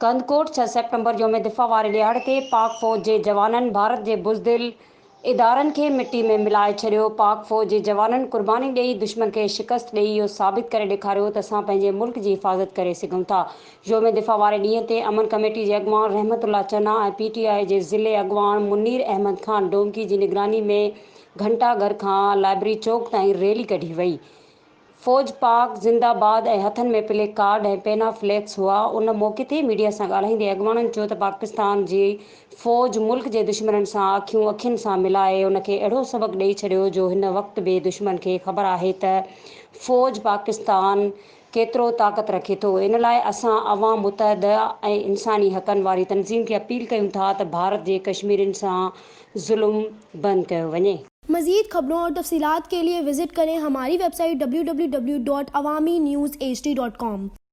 ڪنڌڪوٽ، ڇهه سيپٽمبر يوم دفاع واري ڏهاڙي تي پاڪ فوج جي جوانن ڀارت جي بزدل ادارن کي مٽي ۾ ملائي ڇڏيو، پاڪ فوج جي جوانن قرباني ڏئي دشمن کي شڪست ڏئي اهو ثابت ڪري ڏيکاريو ته اسان پنهنجي ملڪ جي حفاظت ڪري سگهون ٿا. يوم دفاع واري ڏينهن تي امن ڪميٽي جي اڳواڻ رحمت الله چنا ۽ پي ٽي آء جي ضلعي اڳواڻ منير احمد خان ڊومڪي جي نگراني ۾ گهنٽا گهر کان لائبرري چوڪ تائين ريلي ڪڍي وئي. فوج پاڪ زنده باد ۽ هٿن ۾ پلي ڪارڊ ۽ پينا فليڪس هئا ان موقعي تي ميڊيا سان ڳالهائيندي اڳواڻن چيو ته پاڪستان جي فوج ملڪ جي دشمنن سان اکيون اکين سان ملائي ان کي اهڙو سبق ڏئي ڇڏيو جو هن وقت به دشمن کي خبر آهي ته فوج پاڪستان ڪيترو طاقت رکي ٿو ان لاء اسان عوام متحده ۽ انساني حقن واري تنظيم کي اپيل ڪيون ٿا ته ڀارت جي ڪشميرين سان ظلم بند ڪيو وڃي. مزيد خبرون اور تفصيلات ڪي ليي وزٽ ڪرين هماري website W W W dot Awami news H D dot com.